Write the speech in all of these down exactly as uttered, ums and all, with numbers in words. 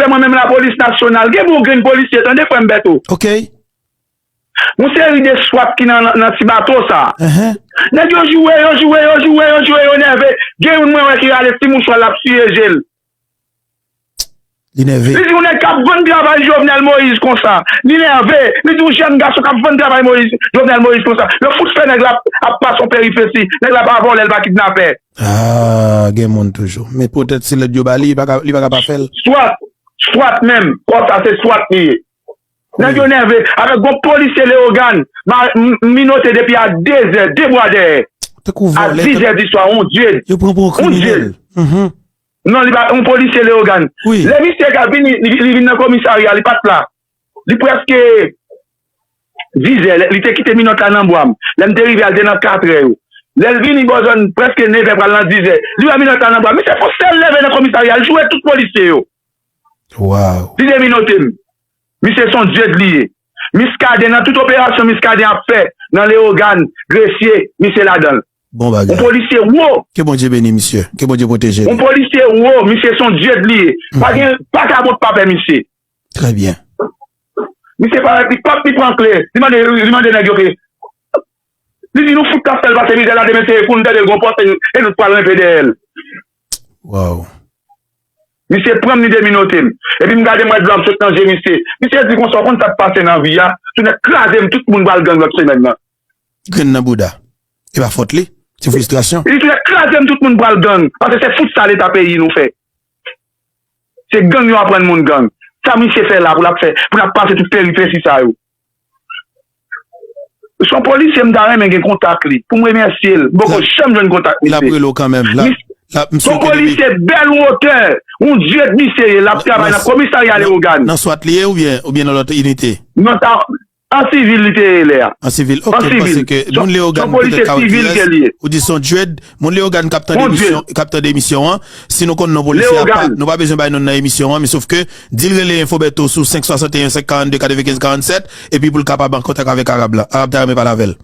fè mwen menm lapolis nasyonal. Gen bon grenn polisye, tande, frè m Bèto. Ok. Yon seri de swat ki nan, nan, nan ti bato sa. Ahan. Nèg yo joure, yo joure, yo joure, yo joure, yo nève. Gen youn mwen wè ki rale ti mouchwa l ap siye je l. Li nève. Li di yon nèg k ap vann travay Jovenel Moïse konsa. Li nève. Li di yon jèn gason k ap vann travay Moïse, Jovenel Moïse konsa. Yo fout fè nèg la ap pase yon peripesi. Nèg la pa vòlè, l pa kidnapè. Ah, gen moun toujou. Men poutèt se lèd yo ba li, li pa ka, li pa ka pa fè l. Swat, swat menm. Kò sa se swat li ye. Nèg yo nève avèk yon polisye Leyogàn, m minote depi a de zè, de bwa dèyè. Tankou A vòlè. diz zè di swa, yon dye. Yo pran pou yon Yon dye. Kriminèl. Mhm. Non, li pa yon polisye Leyogàn. Wi. Lè misye ka vini, li, li vin nan komisarya, li pa t la. Li prèske diz zè, li te kite minòt la nan bwa m. Lè m te rive a, l te nan katrè yo. Lè l vini bò zòn prèske nevè pral nan diz zè. Li wè minòt la nan bwa m. Misye fon sèl leve nan komisarya, l joure tout polisye yo. Wow. Li deminote m. Misye se yon dye li ye. Miskaden, nan tout operasyon Miskaden ap fè nan Leyogàn, Gresye, misye ladan l. Bon Yon bagay. polisye wo. Ke Bondye beni misye. Ke Bondye pwoteje Yon li. Polisye wo, misye se yon dye li ye. Pa gen, pa ka bot pa pè misye. Trè byen. Misye pa li pap li pran kle. Li mande, li mande nèg yo ke. Li di nou fout ka fè l pase mizè la demen se kou n tande l gon pòs e nou pral renpe dèyè l. Wow. Misye pran m, li deminote m. Epi m gade m wè dlo ap sot nan je misye. Misye di konsa, w konn sa k pase nan vi a? Tounen kraze m, tout moun pral gang lòt semèn nan. Grenn nan bouda. E pa fòt li. Se fristrasyon. Li tounen kraze m, tout moun pral gang. Paske se fout sa leta peyi nou fè. Se gang yo aprann moun gang. Sa misye fè la pou l ap fè, pou l ap pase tout peripesi sa yo. Se yon polisye m ta renmen gen kontak li pou m remèsye l. M poko janm jwenn kontak misye. L ap rele w kanmenm. L ap, l ap, m Se yon swete li. Polisye bèl wotè. Yon dye misye ye, l ap travay nan komisarya Leyogàn. Nan swat li ye oubyen, oubyen nan lòt inite? Non, sa, an sivil li te ye lè a. An sivil. Ok, An m panse sivil. ke Se moun se Leyogàn yon poutèt polisye ka wè sivil ke li ye. Ou di se yon dye, moun Leyogàn k ap tande Yon dye. emisyon, k ap tande emisyon an. Si nou konn non polisye a pa, Leyogàn. Nou pa bezwen bay non nan emisyon an, men sof ke di l rele Info Bèto sou senk swasanteyen senk karannde katrevenkenz karannsenk epi pou l kapab an kontak avèk Arab la. Arab ta renmen pale avè l.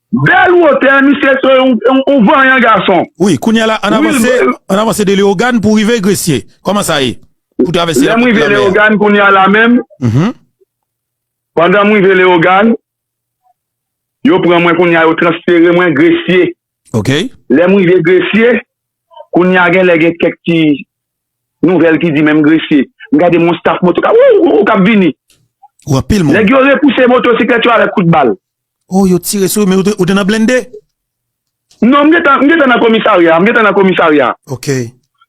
Bèl wotè, misye se yon, yon, yon vanyan gason. Wi, kounye a la, ann Wi, avanse, l- ann avanse de Leyogàn pou rive Gresye. Kòman sa ye? Pou travèse Lè m rive lanmè a. Leyogàn kounye a la menm, Mhm. pandan m rive Leyogàn, yo pran mwen kounye a, yo transfere mwen Gresye. Ok. Lè m rive Gresye, kounye a gen lè gen kèk ti nouvèl ki di menm Gresye. M gade mon staff moto k ap, wou, wou, k ap vini. Ou anpil moun. Nèg yo repouse motosiklèt yo avèk kout bal. Oh, yo tire sou ou, men ou te, ou te nan blende? Non, m gentan, m gentan nan komisarya, m gentan nan komisarya. Ok.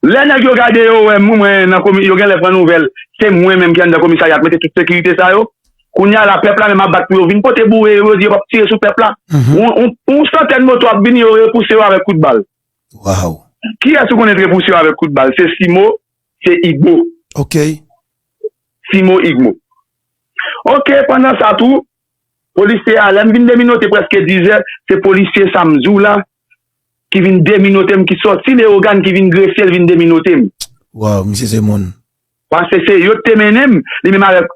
Lè nèg yo gade yo wè m, mwen nan komi, yo genlè pran nouvèl, se mwen menm ki anndan komisarya k mete tout sekirite sa yo. Kounye a la, pèp la menm ap bat pou yo vin pote boure yo, yo di yo p ap tire sou pèp la. Mhm. Yon, yon, yon santèn moto ap vini, yo repouse yo avèk kout bal. Wow. Kiyès ou konnen t repouse yo avèk kout bal? Se Simo, se Igbo. Ok. Simo Igbo. Ok, pandan sa tou, polisye a, lè m vin deminote prèske diz è, se polisye sa m di w la, ki vin deminote m, ki sòti Leyogàn, ki vin Gresye, l vin deminote m. Wow, misye se moun. Paske se yo k te mennen m, li menm avèk.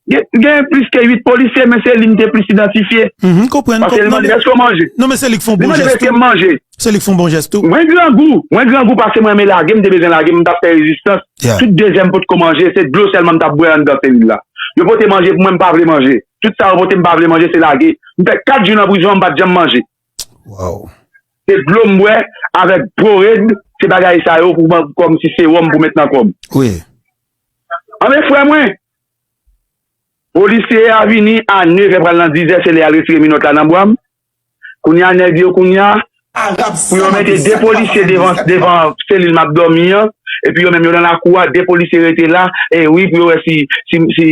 Gen, gen plis ke uit polisye, men se li m te plis idantifye. Mhm, konprann. Paske li mande èske w manje? Non, men se li k fè yon Li bon mande jès èske tou. M manje. Se li k fè yon bon jès tou. Mwen grangou, mwen grangou paske mwen renmen lage, m te bezwen lage, m t ap fè rezistans. Yeah. Tout dezyèm pot ko manje, se dlo sèlman m t ap bwè anndan selil la. Yo pote manje pou mwen, m pa vle manje. Tout sa yo pote, m pa vle manje, se lage. M fè kat jou nan prizon an, m pa t janm manje. Wow. Se dlo m bwè avèk Pored, se bagay sa yo pou mwen, kòm si sewòm pou met nan kò m. Wi. Anben frè mwen, polisye a vini a nevè pral nan dizè, se lè al retire minòt la nan bwa m. Kounye a nèg yo kounye a, pou yo mete de polisye devan, devan selil m ap dòmi an, epi yo menm yo nan lakou a, de polisye rete la, e wi, pou yo wè si, si, si,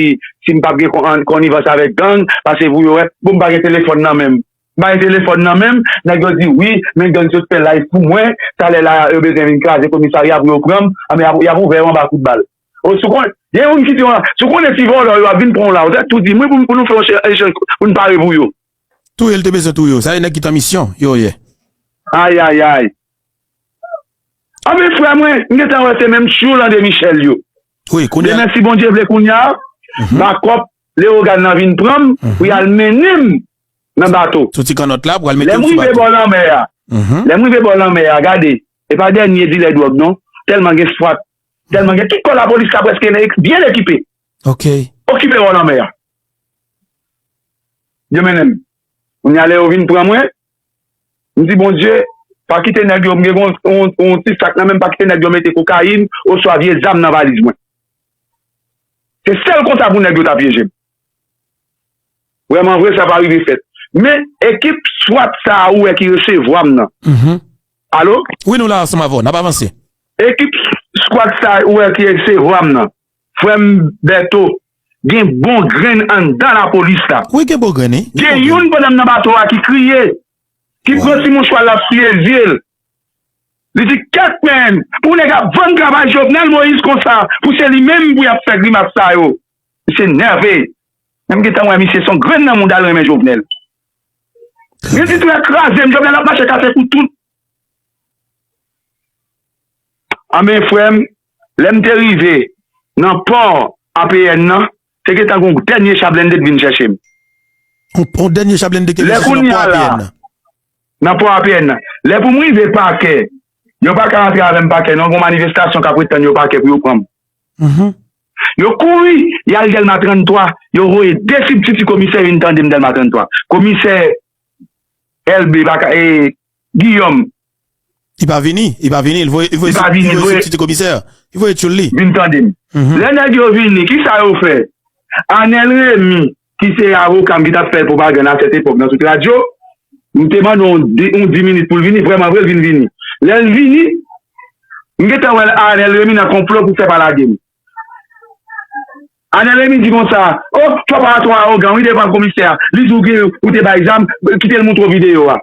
si m p ap gen kon-, konnivans avèk gang, paske pou yo wè, bon, m pa gen telefòn nan men m. M pa gen telefòn nan men m, nèg yo di, wi, men gang sot fè live pou mwen, talè la, yo bezwen vin kraze komisarya pou yo pran m, anben y ap, y ap ouvè yo anba kout bal. O, si w konnen, gen youn ki di, si w konnen ti vòlò yo ap vin pran w la, ou te tou di, mwen pou, pou nou fè yon echanj, pou n pare pou yo. Touye l te bezwen touye w. Sa e nèg ki t an misyon, yo ye. Ayayay. Anben, frè mwen, m gentan wè se menm tchoul André Michel yo. Wi, kounye a. Demen, si Bondye vle, kounye a, bakòp Leyogàn nan vin pran m, pou y al mennen m nan bato. Sou ti kannòt la, pou al mete Lè m m sou rive bato. Bò lanmè a, Mhm. lè m rive bò lanmè a, gade, e pa dènye dilè dwòg, non. Tèlman gen swat. Tèlman gen tout kò lapolis la prèske byen ekipe. Ok. Okipe wòl anmè a. Yo mennen m. Kounye a lè yo vin pran mwen, m di, Bondye, pa kite nèg yo, m gen yon, yon, yon ti sak nan men m, pa kite nèg yo mete kokayin oswa vye zam nan valiz mwen. Se sèl konsa pou nèg yo ta pyeje m. Vrèman vre, sa pa rive fèt. Men, ekip swat sa a ou wè ki resevwa m nan. Mhm. Alo? Wi, nou la ansanm avè w. N ap avanse. Ekip swat sa a ou wè ki resevwa m nan. Frè m Bèto, gen bon grenn anndan lapolis la. Wi, gen bon grenn, wi. Gen youn pandan m nan bato a ki kriye, ki pran ti mouchwa l ap siye zye l. Li di, kèt men, pou nèg ap vann travay Jovenel Moïse konsa, pou se li menm pou y ap fè grimas sa yo. Misye nève. Men m gentan wè misye se yon grenn nan moun al renmen Jovenel. Gen ti trè kraze m, Jovenel ap mache kase kou tout. Anben frè m, lè m te rive nan pò A P N nan, te gentan gen yon dènye cha blende k vin chèche m. Yon, yon dènye cha blende k vin chèche nan pò A P N nan. Nan pò A P N nan. Lè pou m rive pakè, yo pa ka rantre avè m pakè non, gen yon manifestasyon k ap ret tann yo pakè pou yo pran m. Mhm. Yo kouri, y al Dèlma trannntwa, yo voye de sibtiti komisè vin tande m Dèlma trannntwa. Komisè L B pa ka, e, Guillaume. Li pa vini, li pa vini, li voye, li voye, li voye sibtiti komisè, li voye tchoul li. Vin tande m. Mhm. Lè nèg yo vini, kisa yo fè? Anèl Remy, ki se avoka m ki t ap fè pwopagann a sèt epòk nan tout radyo, m te mande yon di, yon dis minit pou l vini, vrèman vre, l vin vini. Lè l vini, m gentan wè Anèl Remy nan konplo pou fè pa lage m. Anèl Remy di konsa, oh, fò pa twò awogan, wi, devan komisè a. Li di w gen, ou te bay zam, kite l montre w videyo a.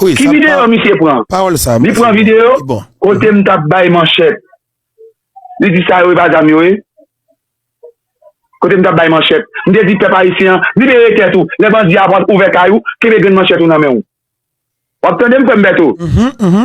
Wi, ki videyo misye pran? Pawòl sa, li pran videyo kote m t ap bay manchèt. Li di sa yo e pa zam yo ye. Kote m t ap bay manchèt. M te di pèp ayisyen an, libere tèt ou. Lè bandi a pran ouvè kay ou, kenbe grenn manchèt ou nan men w. W ap tande m, frè m Bèto? Mhm, mhm.